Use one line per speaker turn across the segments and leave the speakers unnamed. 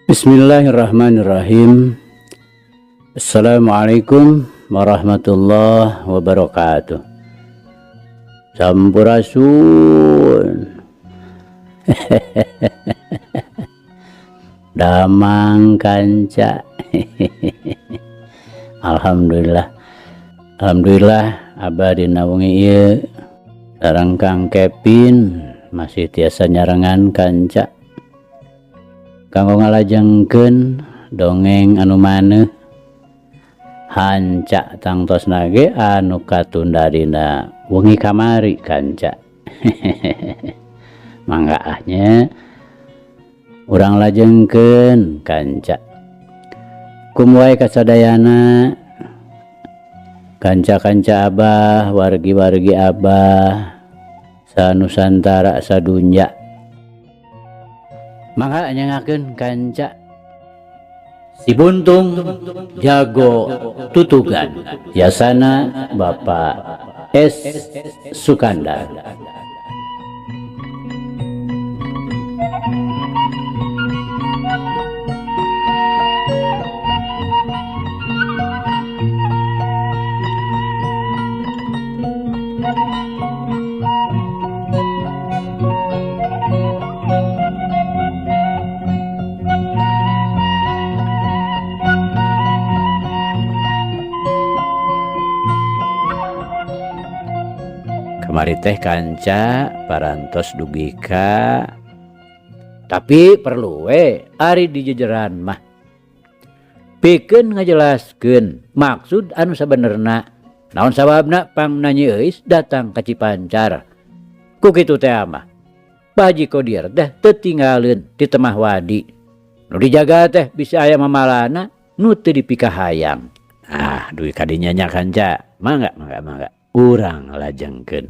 Bismillahirrahmanirrahim. Assalamualaikum warahmatullahi wabarakatuh. Sampurasun. Damang kanca. Alhamdulillah. Alhamdulillah abah dina wengi ieu sareng Kang Kevin masih tiasa nyarengan kanca. Kanggo ngalajengkeun dongeng anu maneuh hanca tangtosna ge anu katunda dina wengi kamari kanca. Mangga ah nya urang lajengkeun kanca. Kum wae kasadayana kanca-kanca abah, wargi-wargi abah sanusantara sadunya. Mangga nyengakeun kanca Si Buntung Jago Tutugan yasana Bapak S Sukandar. Kamari teh kanca parantos dugi ka tapi perlu we ari di jejeran mah pikeun ngajelaskeun maksud anu sabenerna naon sababna pangna Nyi Euis datang ka Cipancar ku kitu teh mah Pak Haji Kodir teh teu tinggaleun di temah wadi nu dijaga teh bisi aya mamalana nu teu dipikahayang. Ah dugi ka dinya nya kanca mangga mangga mangga urang lajengkeun.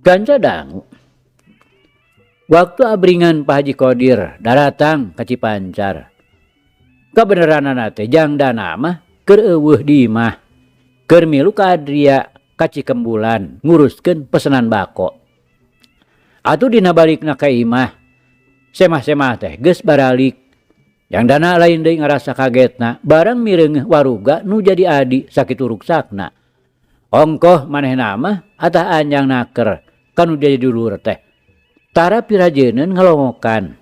Kanca dangu. Waktu abringan Pak Haji Kodir daratang ka Cipancar. Kabeneranana teh jang dana mah keur eueuh di imah. Keur milu ka Adria ka Cikembulan nguruskeun pesenan bako. Atuh dina balikna ka imah, semah-semah teh geus baralik. Jang dana lain deui ngarasa kagetna barang mireungeuh waruga nu jadi adi sakitu ruksakna. Ongkoh manehna mah atah anjang naker ka nu jadi dulur teh. Tara pirajeuneun ngalongokan.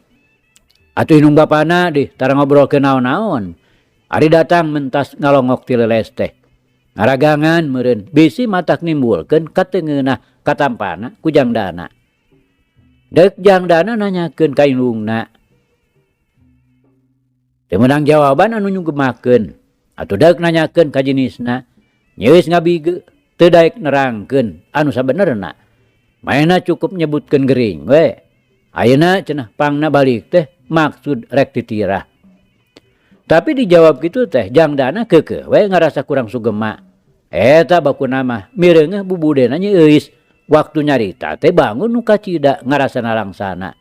Atuh indung bapana deh tara ngobrolkeun naon-naon. Ari datang mentas ngalongok ti leles teh. Ngaragangan meureun bisi matak nimbulkeun katengeunah katampana ku jang dana. Deuk jang dana nanyakeun ka indungna. Teu meunang jawaban anu nyugemakeun. Atuh deuk nanyakeun ka jenisna. Nyeus ngabige teu daek nerangkeun anu sabenerna. Manehna cukup nyebutkeun gering we. Ayeuna cenah pangna balik teh maksud rek titirah. Tapi dijawab kitu teh jang dana keukeuh we ngarasa kurang sugema. Eta bakuna mah mireungeuh bubudena Nyi Euis. Waktu nyarita teh bangun nu kacida ngarasa nalangsana.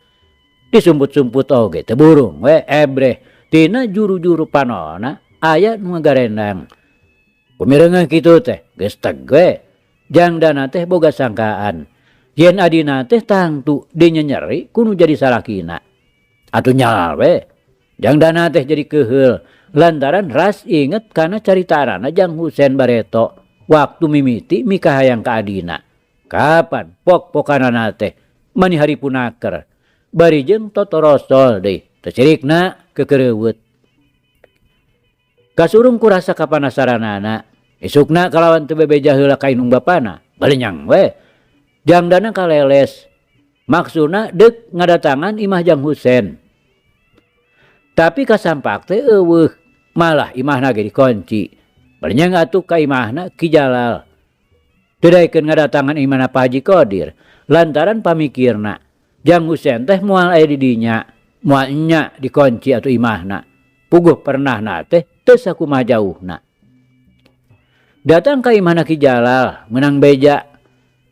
Disumput-sumput oge teh burung we ebreh tina juru-juru panona aya nu ngagarendang. Kumireungeuh kitu teh geus teg we. Jang dana teh boga sangkaan. Yen adina teh tangtu dinyenyeri ku nu jadi salakina. Atuh nyal we. Jang dana teh jadi keuheul lantaran ras inget kana caritarana Jang Husen bareto waktu mimiti mikahayang ka adina. Kapan pok-pokanana teh mani hari punaker bari jeung totorosol deui teu cirikna kekereuweut. Kasurung ku rasa kapanasaranana isukna kalawan teu bebeja heula ka indung bapana balenyang we. Jang dana kaleles maksudna deuk ngadatangan imah Jang Husen. Tapi kasampak teh eueuh malah imahna ge dikunci. Balenyang atuh ka imahna Ki Jalal. Teu daekeun ngadatangan imahna Pak Haji Kodir lantaran pamikirna Jang Husen teh moal aya di dinya, moal nya dikunci atuh imahna. Puguh pernahna teh teu sakumaha jauhna. Datang ka imahna Ki Jalal meunang beja.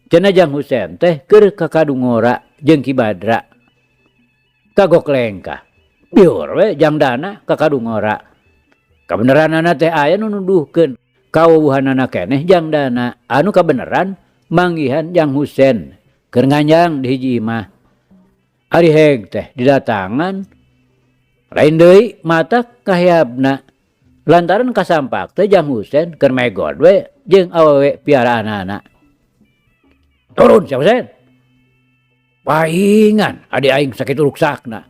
Cenah Jang Husen teh keur ka Kadungora jeung Ki Badra. Kagok lengkah. Biur we Jang Dana ka Kadungora. Kabeneranana teh aya nu nuduhkeun kawawuhanana keneh Jang Dana anu kabeneran manggihan Jang Husen keur nganjang di hiji imah. Ari heg teh didatangan lain deui matak kaheabna lantaran kasampak teh Jang Husen keur megod we jeung awewe piaraanana. Turun sia Husen. Paingan adi aing sakitu ruksakna.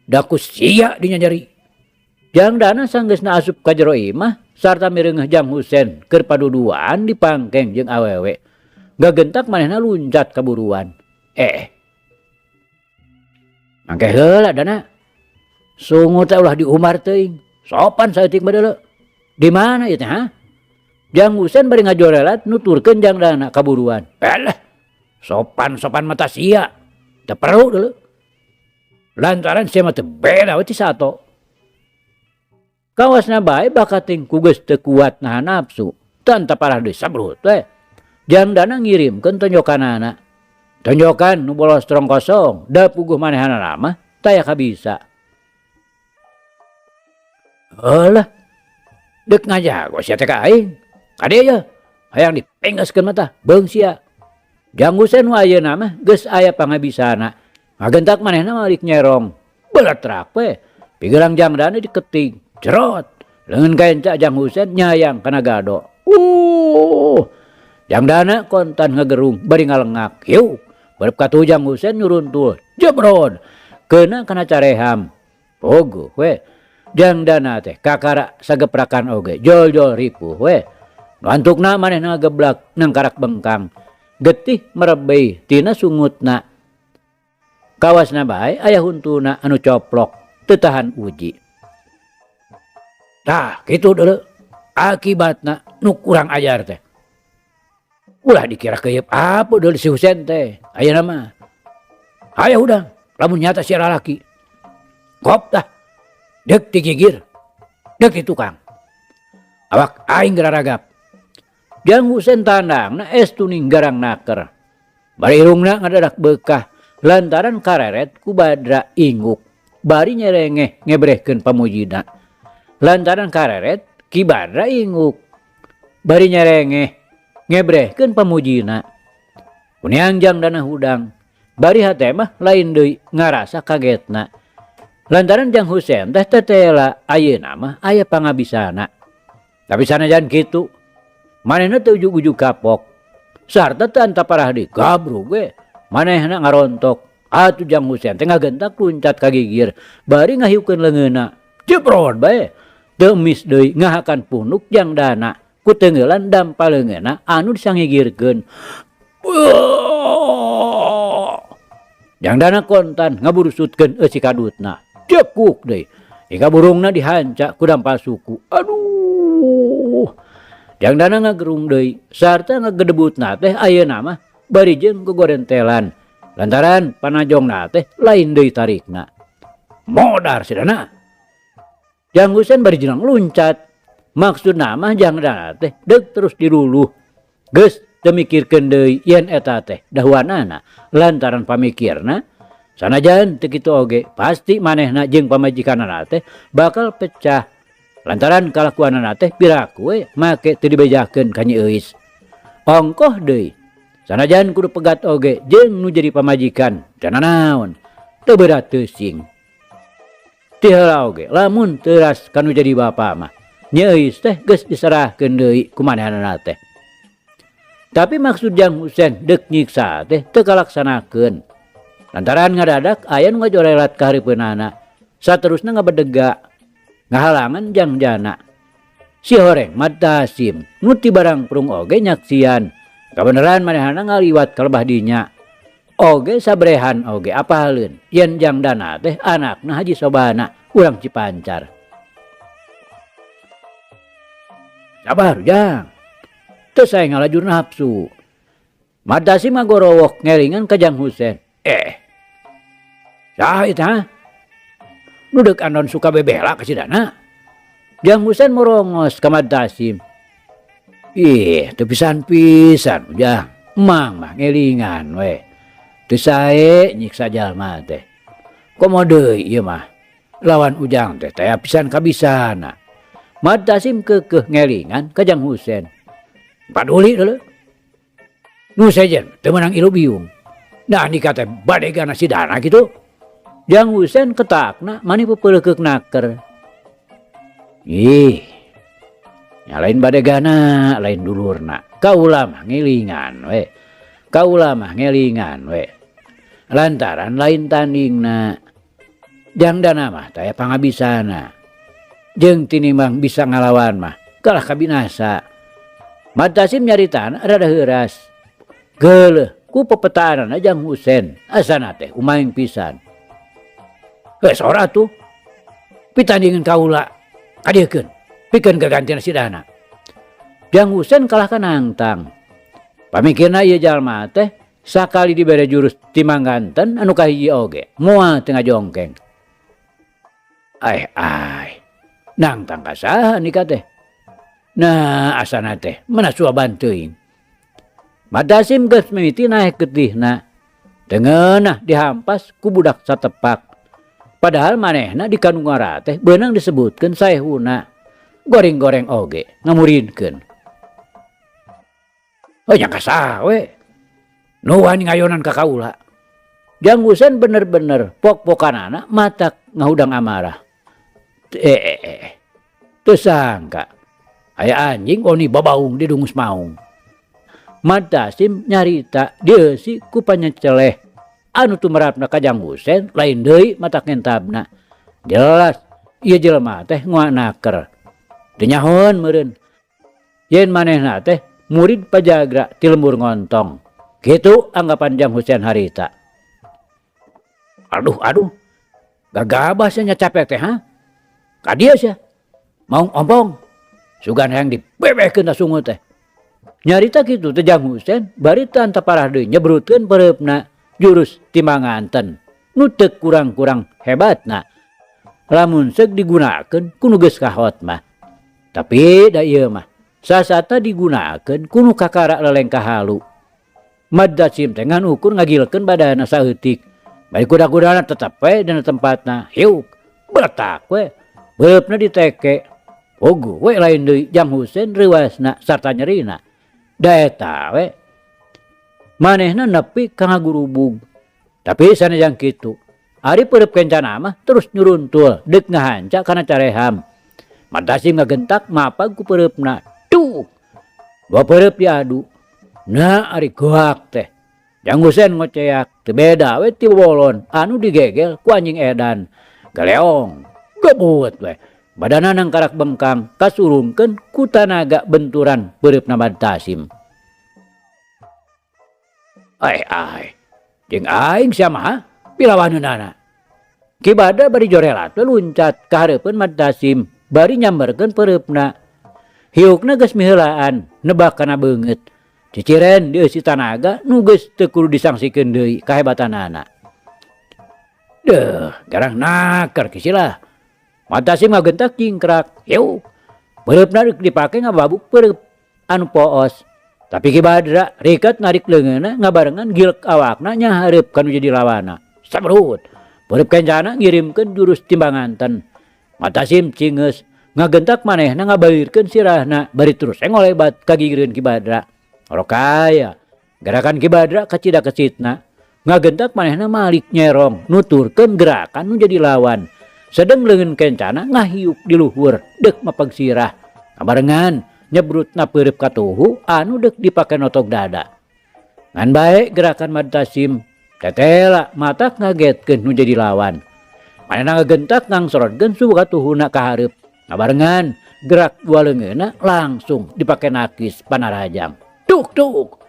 Da ku sia dinyanyeri. Jang Dana sanggeusna asup ka jero imah sarta mireungeuh Jang Husen keur paduduan dipangkeng jeung awewe. Gagentak manehna luncat kaburuan. Mangke heula Dana. Sungut teh ulah diumbar teuing. Sopan saeutik mah deuleu. Di mana ieu teh ha? Jang Husen bari ngajorelat nuturkeun Jang Dana kaburuan. Alah. Sopan-sopan mata sia. Teu perlu deuleu. Lantaran sia mah teu beda we ti sato. Kawasna bae bakating ku geus teu kuat nahan nafsu. Tanta parah deui sabrut we. Jang Dana ngirimkeun tonjokanana. Tonjokan nu bolos strong kosong, da puguh manehanana mah taya kabisa. Heulah. Deuk ngajago sia teh ka aing. Kade ye, hayang dipenggeskeun mah tah, beung sia. Jang Husen nu ayeuna mah geus aya pangabisana. Ngagentak manehna mah alik nyerong. Beletrak we. Pigelang Jang Dana diketing. Cerot. Leungeun kaenca Jang Husen nyayang kana gado. Jang Dana kontan ngagerung bari ngalengak. Hiu. Barep katuhu Jang Husen nyuruntul. Jebrod. Keuna kana careham. Pogoh we. Jang Dana teh kakara sageprakan oge. Jol-jol ripuh we. Nu antukna manehna ngageblak nangkarak bengkang. Getih merebei tina sungutna. Kawasna bae aya huntuna anu coplok teu tahan uji. Tah kitu deuleu akibatna nu kurang ajar teh. Ulah dikira keuyeub apa deuleu si Husen teh ayeuna mah. Aya hudang lamun nyata si lalaki. Kop tah deuk digigir deuk di tukang. Awak aing gararagap. Jang Husen tandangna es tuning garang naker. Bari irungna ngadadak beukah lantaran kareret ku Badra inguk. Bari nyerengeh ngebrehkeun pamujina. Lantaran kareret ki Badra inguk. Bari nyerengeh ngebrehkeun pamujina. Kuniang Jang Dana hudang. Bari hate mah lain deui ngarasa kagetna. Lantaran Jang Husen teh tetela ayeuna mah aya pangabisana. Tapi sanajan kitu manehna teu ujug-ujug kapok. Sarta teu antaparah deui gabrug we. Manehna ngarontok. Atuh Jang Husen teh ngagentak luncat ka gigir bari ngahiukeun leungeunna. Jebrod bae. Teu emis deui ngahakan punuk Jang Dana ku teungeulan dampa leungeunna anu disangigirkeun. Jang Dana kontan ngaburusutkeun eusi kadutna. Jekuk deui. Ika burungna dihanca ku dampal suku. Aduh. Jang Dana ngagerung deui sarta ngagedebutna teh ayeuna mah bari jeung gogorentelan. Lantaran panajongna teh lain deui tarikna. Modar si Dana. Jang Husen bari jenang luncat. Maksudna mah Jang Dana teh deuk terus diluluh. Geus teu mikirkeun deui yen eta teh dahuanana lantaran pamikirna sanajan teu kitu oge pasti manehna jeung pamajikanana teh bakal pecah. Lantaran kalakuanana teh piraku we make teu dibejakeun ka Nyi Euis. Ongkoh deui sanajan kudu pegat oge jeung nu jadi pamajikan teu nanaon teu berat teuing. Ti heula oge lamun teuras ka nu jadi bapa mah Nyi Euis teh geus diserahkeun deui ku manehanana teh. Tapi maksud Jang Husen deuk nyiksa teh teu kalaksanakeun. Lantaran ngadadak aya nu ngajorelat ka hareupeunana. Saterusna ngabedega ngahalangan Jang Jana. Si horeng Matasim nu ti barang prung oge nyaksian. Kabeneran manehana ngaliwat ka lebah dinya. Oge sabrehan oge apaleun yen Jang Dana teh anakna Haji Sobana urang Cipancar. Sabar Jang. Teu sae ngalajur nafsu. Matasim ngagorowok ngelingan ka Jang Husen. Saha eta? Nu deuk andon suka bebela ka si Dana. Jang Husen morongos ka Matasim. Ih, teu pisan-pisan Ujang. Emang mah ngelingan we. Teu sae nyiksa jalma teh. Komo deui ieu mah. Lawan Ujang teh taya pisan kabisana. Mad Tasim keukeuh ngelingan ka Jang Husen. Paduli deuleu. Nu sejen teu meunang ilu biung. Da andika teh badegana si Dana kitu. Jang Husen ketakna mani peupeuleukeuk naker. Ih. Nya lain badegana, lain dulurna. Kaula mah ngelingan we. Kaula mah ngelingan we. Lantaran lain tandingna. Jang Dana mah taya pangabisana. Jeung tinimbang bisa ngalawan mah kalah kabinasa. Mad Tasim nyaritana rada heuras. Geuleuh ku pepetaanana Jang Husen asana teh umaing pisan. Heuh sora atuh. Pitandingan kaula kadieukeun pikeun gagantina si Dana. Jang Husen kalah ka nangtang. Pamikirna ieu jalma teh sakali dibere jurus timangganten anu kahiji oge moal teu ngajongkeng. Ai ai nangtang ka saha nika teh. Nah asana teh mana suaban teuing. Mad Tasim geus mimiti naek getihna. Teu ngeunah dihampas ku budak satepak. Padahal manehna di Kanungara teh beunang disebutkeun saehuna. Goreng-goreng oge ngamuridkeun. Oh nya ka saha we. Nu wani ngayonan ka kaula. Jang Husen bener-bener pok-pokanana matak ngahudang amarah. Teu sangka aya anjing oni babaung di dungus maung. Mad Tasim nyarita dieusi ku panyeceleh anu tumerapna ka Jang Husen lain deui matak ngentabna. Jelas ieu jelema teh ngoa naker. Teu nyahoeun meureun. Yen manehna teh murid pajagra ti lembur ngontong. Kitu anggapan Jang Husen harita. Aduh aduh. Gagabah sia nya capek teh ha. Ka dieu sia. Maung ompong. Sugan hayang dibebehkeun ta sungut teh. Nyarita kitu teh Jang Husen bari teu antaparah deui nyebrutkeun pereupna jurus timbanganten nu teu kurang-kurang hebatna. Lamun seuk digunakeun ku nu geus kahot mah. Tapi da ieu mah sasata digunakeun ku nu kakara lelengkah halu. Mad Tasim teh ngan ukur ngagilkeun badana saeutik. Bari kuda-kudana tetep we dina tempatna. Hiuk, beletak we. Beureupna diteke. Puguh we lain deui Jang Husen reuasna sarta nyerina. Da eta we. Manehna nepi ka ngagurubug. Tapi sanajan kitu, ari peureub kencana mah terus nyuruntul deuk ngahanca kana careham. Mad Tasim ngagentak mapag ku peureupna. Tuk. Dua peureub diadu. Nah ari goak teh. Jang Husen ngoceak teu beda we ti bolon anu digegel ku anjing edan. Galeong. Gebut we. Badana nangkarak bengkang kasurungkeun ku tanaga benturan peureupna Mad Tasim. Ai ai. Jeung aing sia mah pilawaneunana. Ki Badra bari jorelat we luncat ka hareupeun Mad Tasim bari nyamberkeun peureupna. Hiukna geus miheulaan nebak kana beungeut. Ciciren dieusi tanaga nu geus teu kudu disangsikeun deui kahebatanana. Deuh, garang naker kisilah. Mad Tasim ngagentak jingkrak. Hiuk. Peureupna deuk dipake ngababuk peureub anu poos. Tapi Ki Badra riket narik leungeunna ngabarengan gilek awakna nyahareup ka nu jadi lawanna. Sabrut. Peureub kencana ngirimkeun jurus timbanganten. Mad Tasim cingeus ngagentak manehna ngabalirkeun sirahna bari terus ngolebat ka gigireun Ki Badra. Rokaya. Gerakan Ki Badra kacida kesitna. Ngagentak manehna malik nyerong nuturkeun gerakan nu jadi lawan. Sedeng leungeun kencana ngahiuk di luhur deuk mapag sirah. Ngabarengan nyebrutna peureub katuhu anu deuk dipake notog dada. Ngan bae gerakan Mad Tasim tetela matak ngagetkeun nu jadi lawan. Manehna ngagentak ngangsorotkeun suhu katuhuna ka hareup. Ngabarengan gerak dua leungeunna langsung dipake nakis panarajang. Tuk tuk.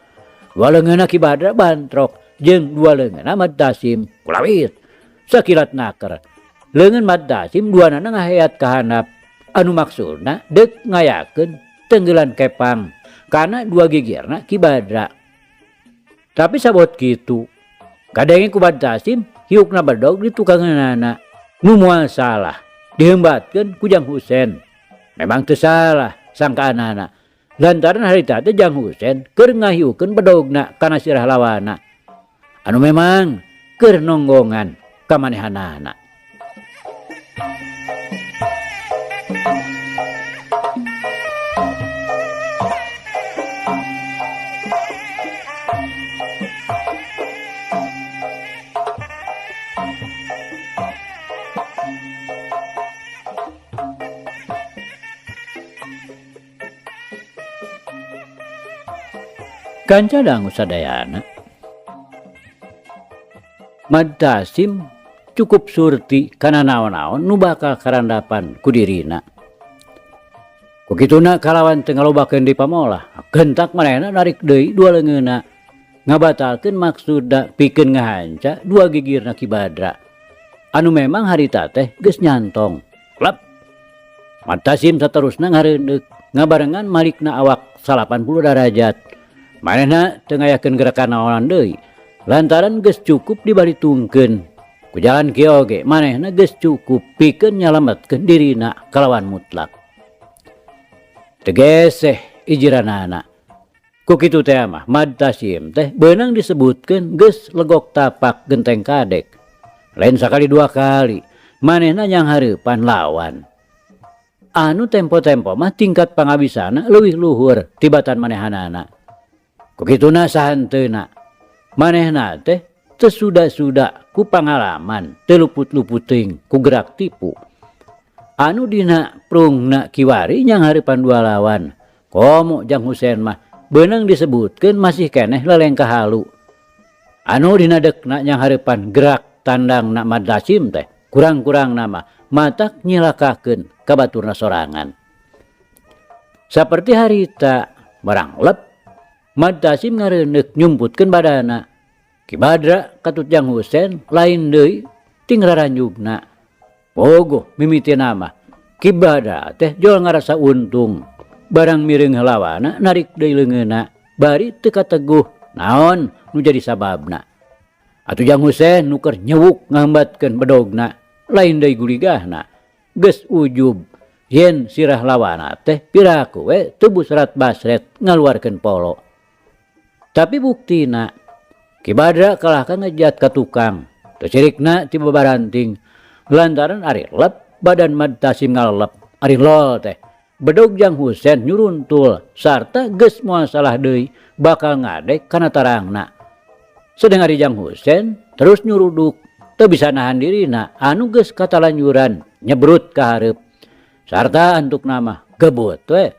Dua leungeunna Ki Badra bantrok jeung dua leungeunna Mad Tasim kulawit. Sakilat naker. Leungeun Mad Tasim duanana ngaheat ka handap. Anu maksudna deuk ngayakeun tenggelan kepang kana dua gigirna Ki Badra. Tapi sabot kitu. Kadenge ku Mad Tasim hiukna bedog di tukangeunana. Nu moal salah dihembatkeun ku Jang Husen. Memang teu salah sangkaanana. Lantaran harita teh Jang Husen keur ngahiukeun bedogna kana sirah lawana. Anu memang keur nonggongan ka manehanana. Kanca dangu sadayana. Mad Tasim cukup surti kana naon-naon nu bakal karandapan ku dirina. Ku kituna kalawan teu ngalobakeun deui pamolah, gentak manehna narik deui dua leungeunna ngabatalkeun maksudna pikeun ngahanca dua gigirna Ki Badra anu memang harita teh geus nyantong. Klep! Mad Tasim saterusna ngareundeuk ngabarengan malikna awak 80 darajat. Manehna teu ngayakeun gerakan naonan deui lantaran geus cukup dibalitungkeun. Ku jalan kieu oge manehna geus cukup pikeun nyalametkeun dirina kalawan mutlak. Teu geseh ijiranana. Ku kitu teh mah Mad Tasim teh beunang disebutkeun geus legok tapak genteng kadek. Lain sakali dua kali manehna nyanghareupan lawan. Anu tempo-tempo mah tingkat pangabisana leuwih luhur tibatan manehanana. Ku kituna sahanteuna manehna teh teu suda-suda ku pangalaman teu luput-luput teuing ku gerak tipu. Anu dina prungna kiwari nyanghareupan dua lawan. Komo Jang Husen mah beunang disebutkeun masih keneh lelengkah halu. Anu dina dekna nyanghareupan gerak tandangna Mad Tasim teh kurang-kurang nama matak nyilakakeun ka baturna sorangan. Saperti harita barang lep Mad Tasim ngareundeuk nyumputkeun badana. Ki Badra katut Jang Husen lain deui ting raranjugna. Pogoh mimitina mah Ki Badra teh jol ngarasa untung. Barang mireung lawana narik deui leungeunna bari teu kateguh naon nu jadi sababna. Atuh Jang Husen nu keur nyewuk ngahambatkeun bedogna lain deui guligahna. Geus ujub yen sirah lawana teh piraku we teu busrat basret ngaluarkeun polo. Tapi buktina Ki Badra kalahka ngejat ka tukang teu cirikna ti babaranting lantaran ari lep badan Mad Tasim ngalelep ari lol teh bedog Jang Husen nyuruntul sarta geus moal salah deui bakal ngadek kana tarangna. Sedeng ari Jang Husen terus nyuruduk teu bisa nahan dirina anu geus katalanjuran nyebrut ka hareup sarta antukna mah gebut we.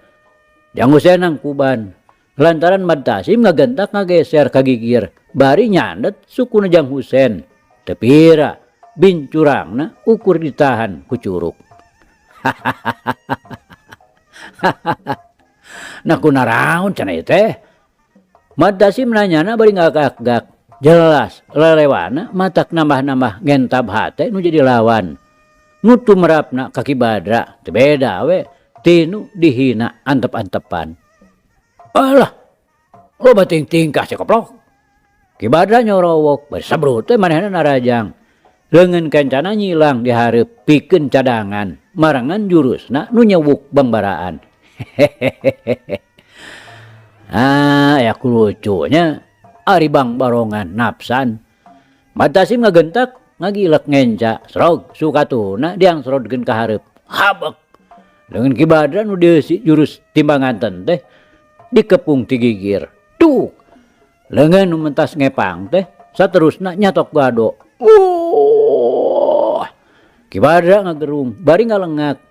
Jang Husen nangkuban lantaran Mad Tasim ngagentak ngageser ka gigir bari nyandet sukuna Jang Husen teu pira bincurangna ukur ditahan ku curug. Nah kunaraon cenah ieu teh? Mad Tasim nanyana bari ngagak-gak. Jelas lelewana matak nambah-nambah ngentab hate nu jadi lawan. Nu tumerapna ka Ki Badra teu beda we tinu dihina antep-antepan. Alah, loba ting-tingkah si koplok. Ki Badra nyorowok bari sabrut teh manehna narajang. Leungeun kencana nyilang dihareup pikeun cadangan marangan jurusna nu nyewuk bangbaraan. Ah, aya ku lucunya ari bang barongan nafsan. Mad Tasim ngagentak ngagilek ngenca srog sukatuna diangsrodkeun ka hareup. Habek. Leungeun Ki Badra nu dieusi jurus timbanganten teh dikepung ti gigir. Tuk. Leungeun nu mentas ngepang teh saterusna nyatok gado. Ki Badra ngagerung bari ngalengak.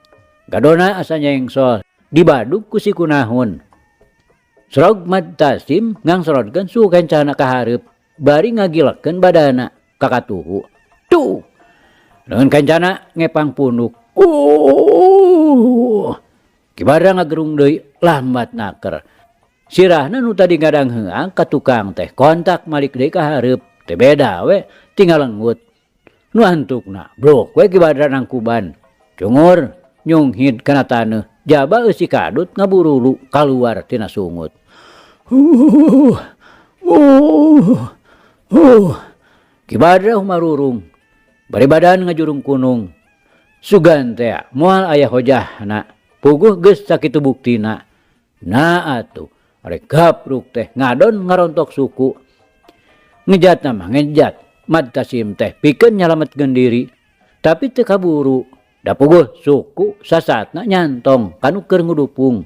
Gadona asa nyengsol dibadug ku si kunahun. Srog Mad Tasim ngangsrodkeun suhu kencana ka hareup bari ngagilekeun badana ka katuhu. Tuh. Leungeun kencana ngepang punuk. Ki Badra ngagerung deui lambat naker. Sirahna nu tadi ngadangheang ka tukang teh kontak malik deui ka hareup. Teu beda we tinggal lenggut. Nu antukna brok we Ki Badra nangkuban. Cungur nyunghid kana taneuh jaba eusi kadut ngaburulu kaluar tina sungut. Ki Badra humarurung bari badan ngajurung kunung. Sugan teh moal aya hojahna puguh geus sakitu buktina. Nah atuh rek gapruk teh ngadon ngarontok suku. Ngejatna mah ngejat Mad Tasim teh pikeun nyalametkeun diri tapi teu kaburu. Da puguh suku sasatna nyantong kanu keur ngudupung.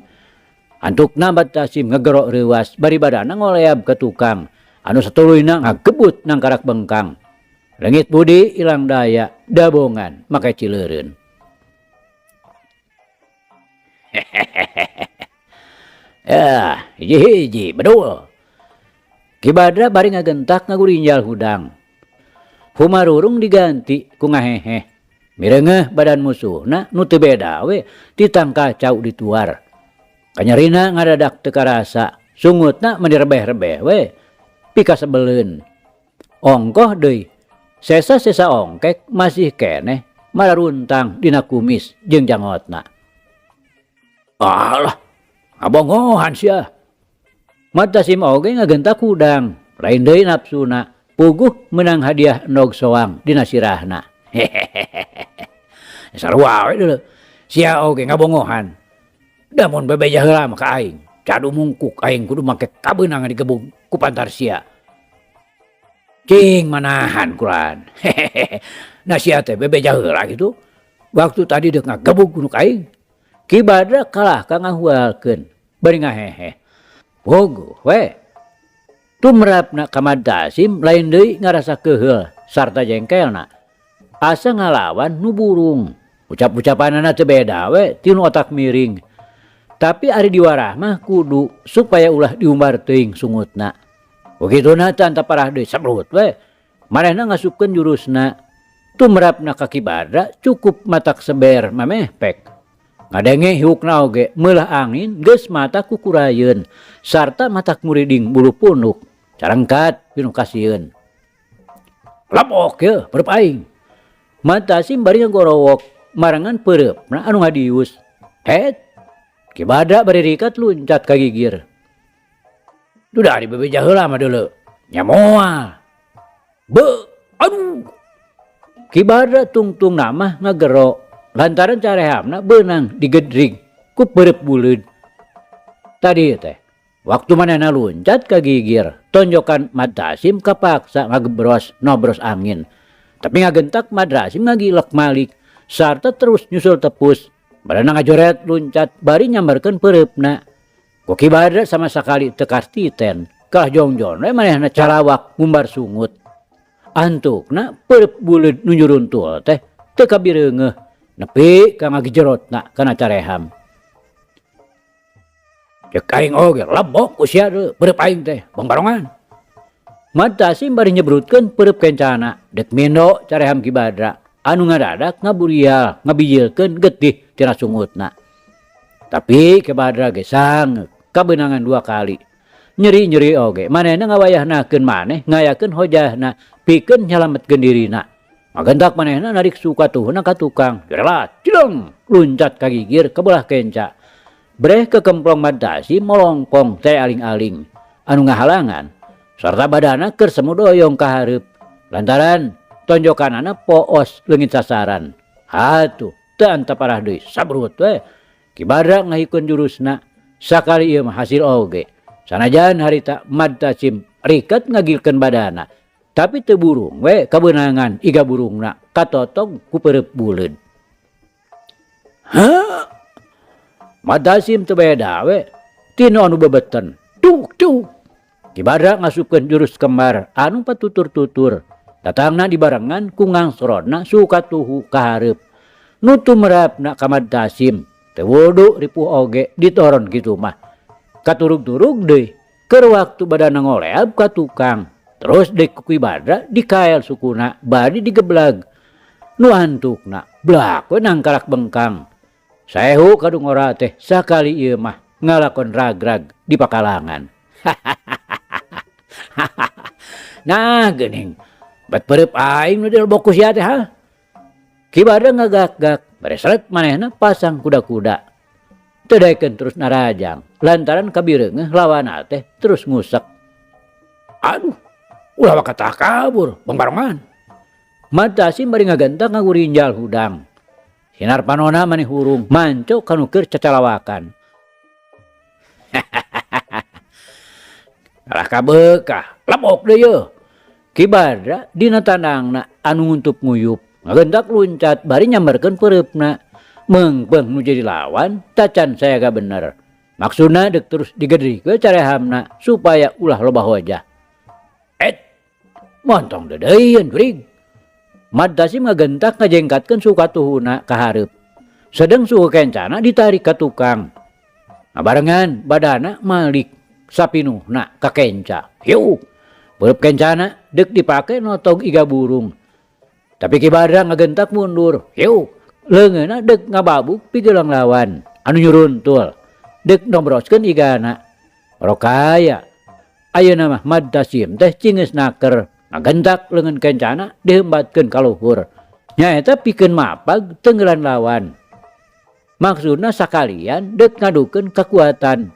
Antukna Mad Tasim ngegero reuas bari badana ngoleab ka tukang anu satuluyna ngagebut nangkarak bengkang. Leungit budi ilang daya dabongan make cileureun. Ya, hiji-hiji bedul. Ki Badra bari ngagentak ngagurinjal hudang. Humarurung diganti ku ngaheheh. Mireungeuh badan musuhna nu teu beda we ti tangkal cau dituar. Kanyerina ngadadak teu karasa, sungutna meni rebeh-rebeh we pikasebeleun. Ongkoh deui, sesa-sesa ongkek masih keneh mararuntang dina kumis jeung jangotna. Alah, ngabongohan sia. Matasim oge ngagentak hudang, lain deui nafsuna, puguh meunang hadiah endog soang dina sirahna. Hehehehe. Sarua we deuleu, sia oge ngabongohan. Da mun bebeja heula mah ka aing, cadu mungkuk aing kudu make kabeunangan digebug ku pantar sia. Cing manahan kulan. Hehehe. Nah sia teh bebeja heula kitu. Waktu tadi deuk ngagebug ku nu ka aing. Ki Badra kalah ka ngahualkeun bari ngaheheh. Puguh we. Tumrapna ka Mad Tasim lain deui ngarasa keuheul sarta jengkelna. Asa ngalawan nu burung. Ucap-ucapanana teu beda we ti nu otak miring. Tapi ari diwarah mah kudu supaya ulah diumbar teuing sungutna. Kukituna teh antap parah deui sebrut we. Manehna ngasupkeun jurusna. Tumrapna ka Ki Badra cukup matak seber mameh pek. Ngadenge hiukna oge meulah angin geus matak kukurayeun sarta matak muriding bulu punuk. Carengkat pinuh kasieun. Lebok yeuh peureub aing. Matasim bari ngagorowok marengan peureupna anu ngadius. Het! Ki Badra bari rikat luncat ka gigir. Dudah dibebeja heula mah deuleu. Nya moal. Beuh! Aduh! Ki Badra tungtungna mah ngagero lantaran carehamna beunang digedrig ku peureub buleud. Tadi teh waktu manehna luncat ka gigir, tonjokan Mad Tasim kapaksa ngagebros nobros angin. Tapi ngagentak Mad Tasim ngagilek malik sarta terus nyusul tepus. Badanna ngajoret luncat bari nyambarkeun peureupna. Ku Ki Badra sama sakali teu kastiten, kalah jongjon we manehna calawak ngumbar sungut. Antukna peureub buleud nu nyuruntul teh teu kabireungeuh nepi ka ngagijerotna kana careham. Cek aing oge lebok ku sia deui peureub aing teh bangbarongan. Mad Tasim bari nyebrutkeun peureub kencana dek mindo careham Ki Badra anu ngadadak ngaburial ngabijilkeun getih tina sungutna. Tapi Ki Badra ge sangeuk kabeunangan dua kali. Nyeri-nyeri oge manehna ngawayahnakeun maneh ngayakeun hojahna pikeun nyalametkeun dirina. Magentak manehna narik suka tuhna ka tukang. Jerelat, cileng, luncat ka gigir ka belah kenca. Breh kekemplong Mad Tasim molongpong teh aling-aling anu ngahalangan sarta badana keur semu doyong ka hareup lantaran tonjokanana poos leungit sasaran. Hatuh, teu antap parah deui sabrut we. Ki Badra ngahikeun jurusna sakali ieu mah hasil oge. Sanajan harita Mad Tasim riket ngagilkeun badana tapi teu burung we kabeunangan iga burungna katotog ku peureub buleud. Heuh! Mad Tasim teu beda we tinu anu bebeten. Tuk tuk. Ki Badra ngasupkeun jurus kembar anu patutur-tutur. Datangna dibarengan ku ngangsrodna suka tuhu ka hareup. Nu tumrapna ka Mad Tasim teu wudu ripuh oge ditoron kitu mah. Katurug-turug deui keur waktu badana ngoleab ka tukang. Terus deui ku Ki Badra dikael sukuna bari digeblag. Nu antukna blak we nangkalak bengkang. Saehu kadungora teh sakali ieu mah ngalakon ragrag di pakalangan. Nah geuning bet peureub aing nu dilebok ku sia teh ha. Ki Badra ngagak-gak bari seret manehna pasang kuda-kuda. Teu daekeun terus narajang lantaran kabireungeuh lawanna teh terus ngusek. Aduh, ulah waka takabur bangbarongan. Mad Tasim bari ngagentak ngagurinjal hudang. Sinar panona maneh hurung manco kanu keur cacalawakan. Kalah kabeukah, lebok deui yeuh. Ki Badra dina tandangna anu nguntup nguyup, ngagentak luncat bari nyambarkeun peureupna. Meungpeung nu jadi lawan tacan sayaga bener. Maksudna deuk terus digedrikeun carehamna supaya ulah loba hojah. Et, montong deudeuieun jurig. Mad Tasim ngagentak ngajengkatkeun suka tuhuna ka hareup. Sedeng suhu kencana ditarik ka tukang. Ngabarengan badana malik. Sapinuhna ka kenca. Hiuk! Peureub kencana deuk dipake notog iga burung. Tapi Ki Badra ngagentak mundur. Hiuk! Leungeunna deuk ngababuk pigelang lawan anu nyuruntul deuk nombroskeun igana. Rokaya. Ayeuna mah Mad Tasim teh cingeus naker ngagentak leungeun kencana dihembatkeun ka luhur. Nyaeta pikeun mapag tenggelan lawan. Maksudna sakalian deuk ngadukeun kakuatan.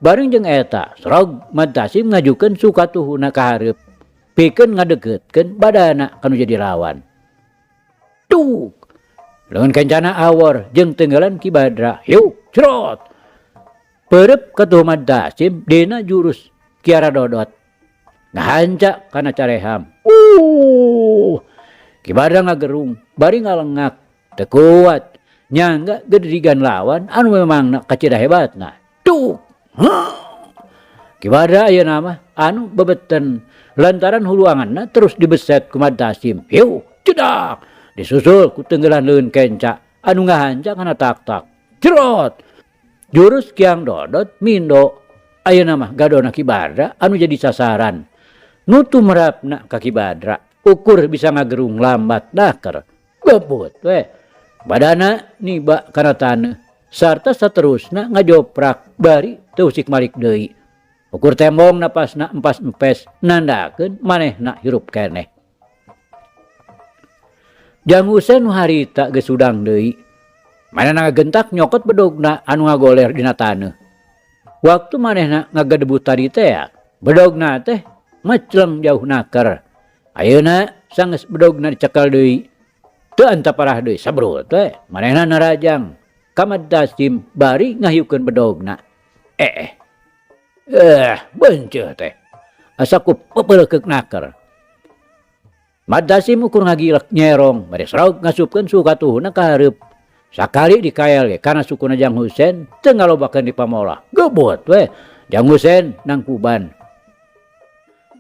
Bareng jeung eta, srog Mad Tasim ngajukeun sukatuhuna ka hareup pikeun ngadeuketkeun badana ka nu jadi lawan. Tuk! Leungeun kencana awor jeung tenggelan Ki Badra. Hiuk! Crot! Peureub katuhu Mad Tasim dina jurus Kiara Dodot. Ngahanca kana careham. Ki Badra ngagerung bari ngalengak teu kuat nyangga gedrigan lawan anu memangna kacida hebatna. Tuk! Ki Badra ayeuna mah anu bebeten lantaran huluanganna terus dibeset ku Mad Tasim. Hiu! Cedak! Disusul ku tenggelan leungeun kenca anu ngahanca kana tak-tak. Cerot! Jurus Kiang Dodot mindo. Ayeuna mah gadona Ki Badra anu jadi sasaran. Nu tumerapna ka Ki Badra ukur bisa ngagerung lambat daker. Gebut we. Badana niba kana taneuh sarta saterusna ngajoprak bari teu usik malik deui. Ukur tembong napasna empas-empes nandakeun manehna hirup keneh. Jang Husen nu harita geus hudang deui. Manehna ngagentak nyokot bedogna anu ngagoler dina taneuh. Waktu manehna ngagadebut tadi teh, bedogna teh mecleng jauh naker. Ayeuna sanggeus bedogna dicekel deui. Teu antaparah deui sabrut we. Manehna narajang ka Mad Tasim bari ngahiukeun bedogna. Benceuh teh. Asa ku pepeulekeuk naker. Mad Tasim ukur ngagilek nyerong bari srog ngasupkeun sukatuhuna ka hareup. Sakali dikael ge kana sukuna Jang Husen teu ngalobakeun di pamolah. Gebut we Jang Husen nangkuban.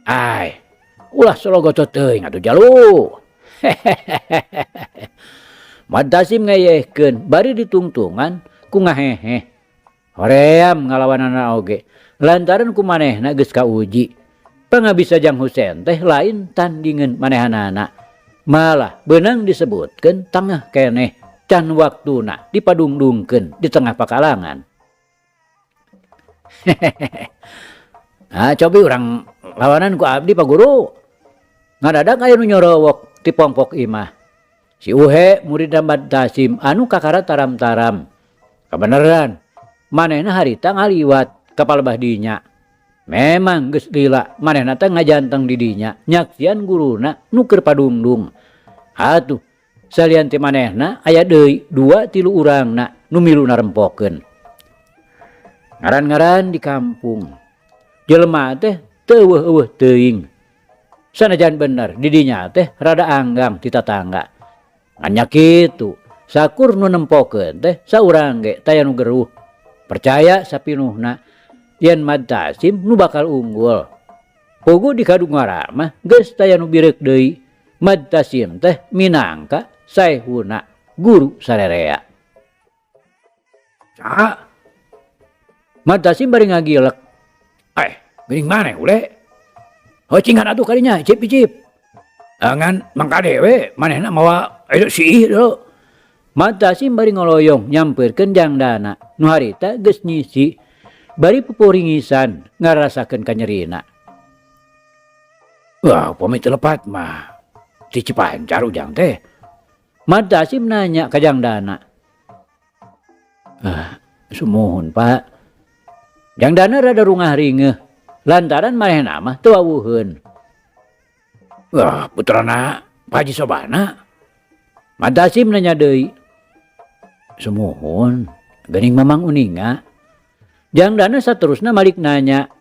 Ai, ulah sologotot teuing atuh jalu. Mad Tasim ngeyehkeun bari ditungtungan ku ngaheheh. Hoream ngalawanana oge lantaran ku manehna geus kauji. Pangabisa Jang Husen teh lain tandingan manehanana. Malah beunang disebutkeun tangah keneh can waktuna dipadungdungkeun di tengah pakalangan. Ah, cobi urang lawanan ku abdi Pak Guru. Ngadadak aya nu nyorowok ti pongpok imah. Si Uhe murid Mad Tasim anu kakara taram-taram. Kabeneran manehna harita ngaliwat ka palebah dinya. Memang geus lila manehna teh ngajanteng di dinya nyaksian guruna nu keur padungdung. Atuh salian ti manehna aya deui 2-3 urangna nu milu narempokeun. Ngaran-ngaran di kampung. Jelema teh teu eueuh-eueuh teuing. Sanajan bener di dinya teh rada anggang ti tatangga. Ngan nya kitu, sakur nu nempokeun teh saurang ge taya nu geruh. Percaya sapinuhna yen Mad Tasim nu bakal unggul. Puguh di kadungara mah geus taya nu bireuk deui. Mad Tasim teh minangka saehuna guru sarerea. Saha? Mad Tasim bari ngagilek. Geuning maneh ule? Heucingan atuh kadinya, icip-icip. Ngan mangkade we manehna mawa siih deui. Mad Tasim bari ngoloyong nyampeurkeun jangdana nu harita geus nyisi bari pupuringisan ngarasakeun kanyerina. Wah, upami teu lepat mah ti Cipancar ujang teh. Mad Tasim nanya ka jangdana. Ah, sumuhun Pak. Jangdana rada rungah ringeuh lantaran manehna mah teu wawuheun. Wah, putrana Pak Haji Sobana. Mad Tasim nanya deui. Sumuhun, geuning mamang uninga. Jangdana saterusna malik nanya.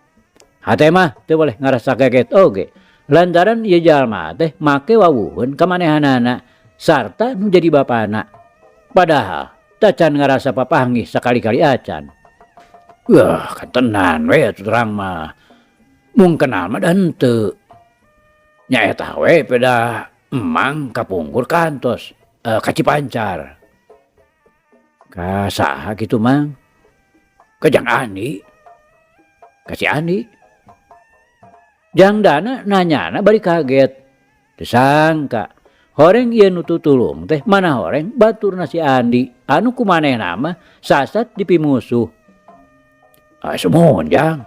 Hate mah teu boleh ngarasa kaget oge. Lantaran ieu jalma teh make wawuheun ka manehanana sarta nu jadi bapana. Padahal tacan ngarasa papanggih sakali-kali acan. Wah, kantenan we atuh terang mah. Mung kenal mah da henteu. Nyaeta we peda emang kapungkur kantos ka Cipancar. Ka saha kitu mang? Ka Jang Andi. Ka si Andi. Jang Dana nanyana bari kaget. Teu sangka horeng ieu nu tutulung teh mana horeng baturna si Andi anu ku manehna mah sasat dipimusuh. Ah sumuhun Jang.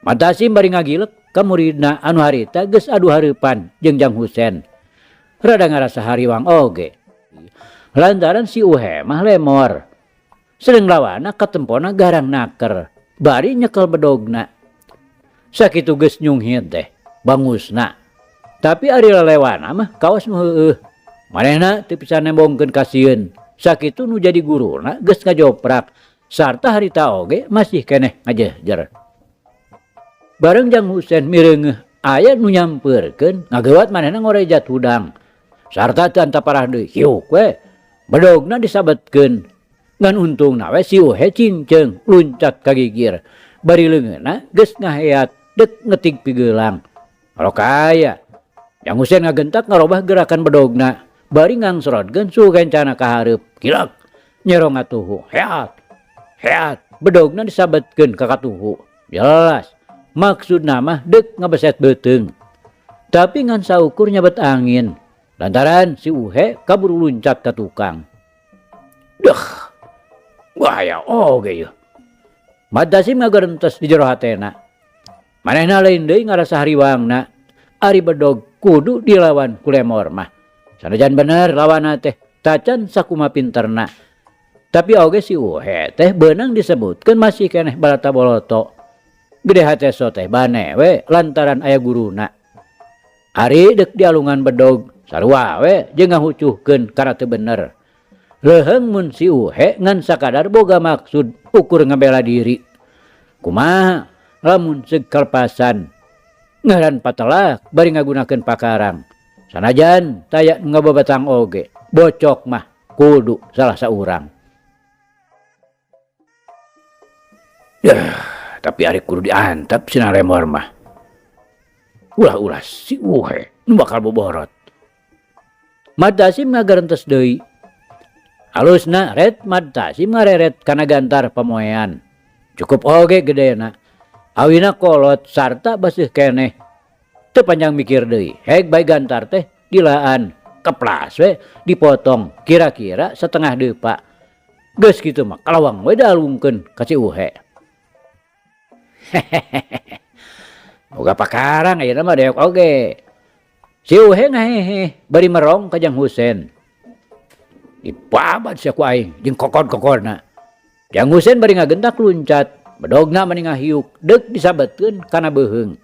Matasim bari ngagilek ka muridna anu harita geus adu hareupan jeung Jang Husen. Rada ngarasa hariwang oge. Lantaran si Uhe mah lemor. Sedeng lawana katempona garang naker bari nyekel bedogna. Sakitu geus nyunghit teh bangusna. Tapi ari lelewana mah kawas nu heueuh. Manehna teu bisa nembongkeun kasieun. Sakitu nu jadi guruna geus ngajoprak sarta harita oge masih keneh ngajehjer. Bareng Jang Husen mireungeuh aya nu nyampeurkeun ngageuwat manehna ngorejat hudang. Sarta teu antaparah deui hiuk we. Bedogna disabetkeun. Ngan untungna we si Uhe cinceung luncat ka gigir. Bari leungeunna geus ngaheat deuk ngetig pigeulang. Rokaya. Jang Husen ngagentak ngarobah gerakan bedogna. Bari ngangsrodkeun suhu kencana ka hareup. Kilek. Nyero ngatuhu. Heat. Heat. Bedogna disabetkeun ka katuhu. Jelas. Maksudna mah deuk ngabeset beuteung. Tapi ngan saukur nyabet angin. Lantaran si Uhe kaburu luncat ka tukang. Deuh. Bahaya oge yeuh. Matasim ngagerentes di jero hatena. Manehna lain deui ngarasa hariwangna. Ari bedog kudu dilawan ku lemor mah. Sanajan bener lawanna teh tacan sakuma pinterna. Tapi oge si Uhe teh beunang disebutkeun masih keneh balata boloto. Gede hateso teh bane we lantaran aya guruna. Ari deuk dialungan bedog sarua we jeung ngahucuhkeun kana teu bener. Leuheung mun si Uhe ngan sakadar boga maksud ukur ngabela diri. Kumaha lamun seug kalepasan ngaran patelak bari ngagunakeun pakarang. Sanajan taya nu ngababatang oge bocok mah kudu salah saurang. Yah, tapi ari kudu diantep sina lemor mah. Ulah-ulah si Uhe nu bakal boborot. Matasim ngagarentes deui. Alusna ret Matasim ngareret kana gantar pamoean. Cukup oge gedena. Awina kolot sarta baseuh keneh. Teu panjang mikir deui. Heg bae gantar teh dilaan. Keplas we dipotong kira-kira setengah deupa. Geus kitu mah kalawang we dialungkeun ka si Uhe. Hehehe. Boga pakarang ayeuna mah deok oge. Si Uhe ngahehe bari merong ka Jang Husen. Dibabat sia ku aing jeung kokod-kokodna. Jang Husen bari ngagentak luncat, bedogna mani ngahiuk deuk disabetkeun kana beuheung.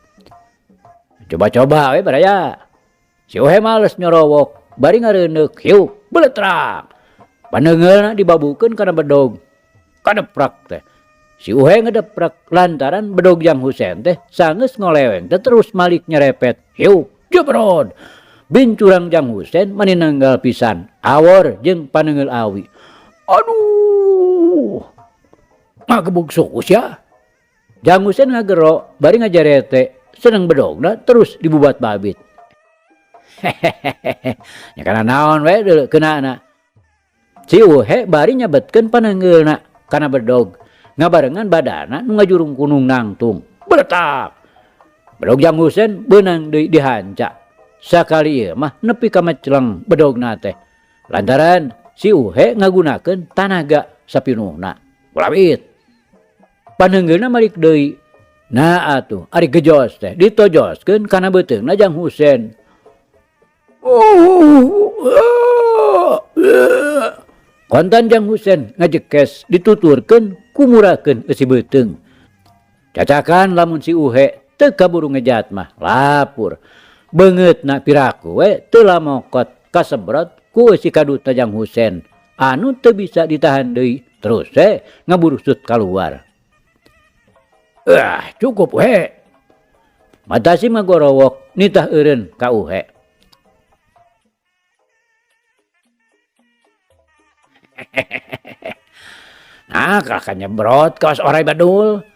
Coba-coba we baraya. Si Uhe males nyorowok, bari ngareundeuk hiuk beletrak. Paneungeulna dibabukeun kana bedog. Kadeprak teh. Si Uhe ngedeprak lantaran bedog Jang Husen teh sanggeus ngoleweng teh terus malik nyerepet. Hiuk jebrod. Bincurang Jang Husen mani nanggal pisan, awor jeung paneungeul awi. Aduh. Ngagebug suku sia. Jang Husen ngagero bari ngajarete, seneng bedogna terus dibubat babit. Hehehe. Nya kana naon we deuleu keunana. Si Uhe bari nyabetkeun paneungeulna kana bedog. Ngabarengan badana nu ngajurung kunung nangtung. Beletak. Bedog Jang Husen beunang deui dihanca. Sakali ieu mah nepi ka meceleng bedogna teh. Lantaran si Uhe ngagunakeun tanaga sapinuhna. Kulawit. Paneunggeulna malik deui. Nah atuh ari gejos teh ditojoskeun kana beuteungna Jang Husen. Kontan Jang Husen ngajekes dituturkeun kumurakeun eusi beuteung. Cacakan lamun si Uhe teu kaburu ngejat mah lapur. Beungeutna piraku we teu lamokot kasebrot ku eusi kaduta Jang Husen anu teu bisa ditahan deui terus we ngaburusut kaluar. Ah, cukup Uhe. Matasi magorowok nitah eureun ka Uhe. Nah, kakak nyebrot kaos orai badul.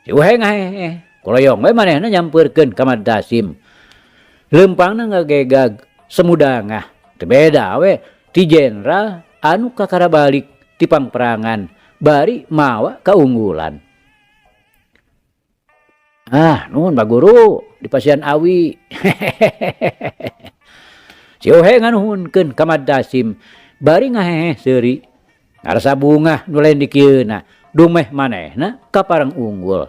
Si Uhe ngahehe. Kuloyong we manehna nyampeurkeun ka Madasim. Leumpangna ngagegag semudangah. Teu beda we ti jenderal anu kakara balik ti pangperangan bari mawa kaunggulan. Ah, nuhun Pak Guru dipasihan awi. Si Ohe nganuhunkeun ka Mad Tasim bari ngaheheh seuri. Ngarasa bungah nu lain dikieuna, dumeh manehna kapareng unggul.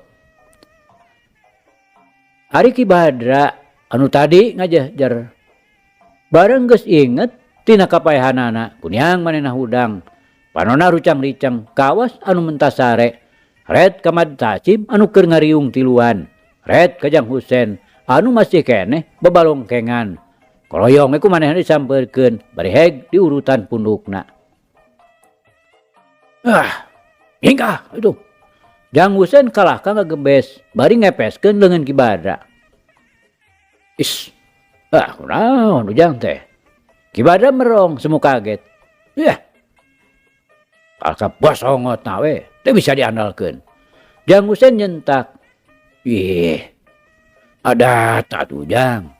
Ari Ki Badra anu tadi ngajehjer bareng geus inget tina kapaehanana kuniang manehna hudang. Panona rucang-riceng kawas anu mentas sare. Red ka Mad Tasim anu keur ngariung tiluan. Red ka Jang Husen anu masih keneh babalongkengan. Koloyong we ku manehna disampeurkeun bari heg diurutan pundukna. Ah, hingga itu. Jang Husen kalah ka ngagebes bari ngepeskeun leungeun Ki Badra. Is, ah kunaon Ujang teh. Ki Badra merong semu kaget. Yah. Kalka bosongot na we, teu bisa diandalkeun. Jang Husen nyentak. Ih, adat atuh Jang.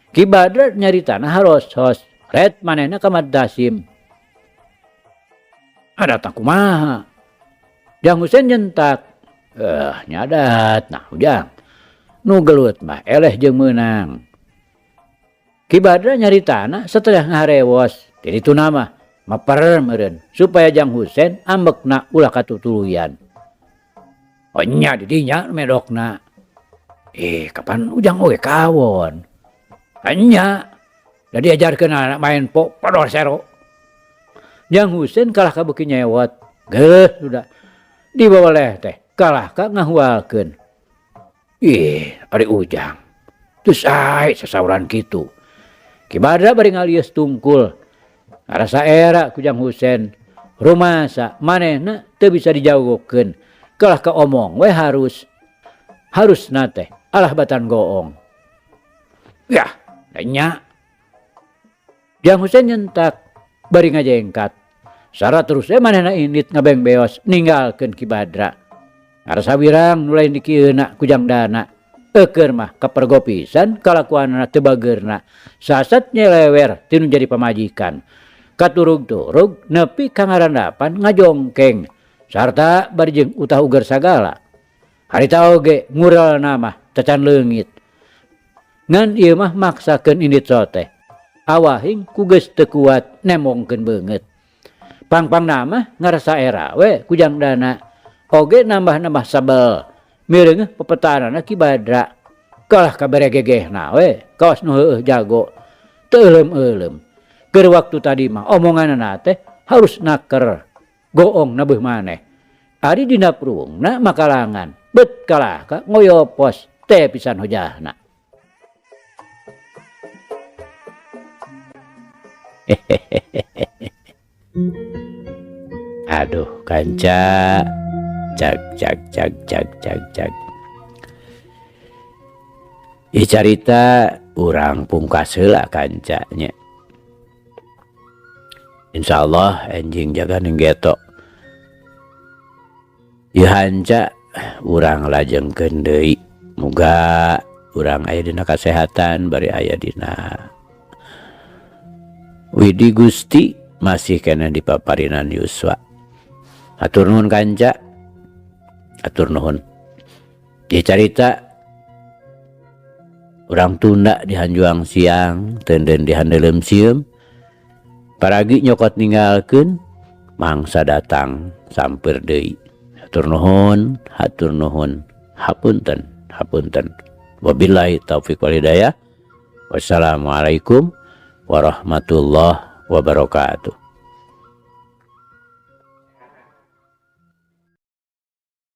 Ki Badra nyaritana haros-hos, red manehna ka Mad Tasim. Adatna kumaha? Jang Husen nyentak. Eh, nya adat nah Ujang. Nu gelut mah eleh jeung meunang. Ki Badra nyaritana setelah ngaharewos, ti dituna mah maper meureun supaya Jang Husen ambekna ulah katutuluyan. Oh nya di dinya medokna. Ih, kapan Ujang oge kawon. Nya, da diajarkeun anak main po podor sero. Jang Husen kalah ka beuki nyewot. Geuh sudah. Dibawaleh teh kalah ka ngahualkeun. Ih, ari Ujang. Geus sae sasauran kitu. Ki Badra bari ngalius tungkul. Ngarasa era ku Jang Husen. Rumasa manehna teu bisa dijagokeun. Kalah ka omong we harus. Harusna teh alah batan goong. Yah, da nya. Jang Husen nyentak bari ngajengkat. Sara terus we manehna indit ngabengbeos ninggalkeun Ki Badra. Ngarasa wirang nu lain dikieuna ku Jang Dana. Eukeur mah kapergo pisan kalakuanana teu bageurna. Sasat nyelewer tinu jadi pamajikan. Katurug-turug nepi ka ngarandapan ngajongkeng sarta bari jeung utah uger sagala. Harita oge ngurelna mah tacan leungit. Ngan ieu mah maksakeun indit soteh. Awahing ku geus teu kuat nemongkeun beungeut. Pangpangna mah ngarasa era we ku Jang Dana. Oge nambah-nambah sabel. Mireungeuh pepetaanana Ki Badra. Kalah kabere gegehna we kawas nu heueuh jago. Teu euleum-euleum. Keur waktu tadi mah omonganana teh harus naker. Goong nabeuh maneh. Ari dina pruungna makalangan. Bet kalah ka ngoyopos teh pisan hojahna. Aduh kanca. Cag cag cag cag cag cag. Ih carita urang pungkas heula kanca nya. Insyaallah enjing jaga ning geto. Ieu hanca urang lajengkeun deui. Muga urang aya dina kasehatan bari aya dina Widi Gusti masih keneh di paparinan yuswa. Hatur nuhun kanca. Hatur nuhun. Ieu carita urang tunda di hanjuang siang, teunden di handeuleum sieum. Paragi nyokot ninggalkeun, mangsa datang sampeur deui. Hatur nuhun, hatur nuhun, hapunten, hapunten. Wabillahi taufik wal hidayah. Wassalamualaikum warahmatullahi wabarakatuh.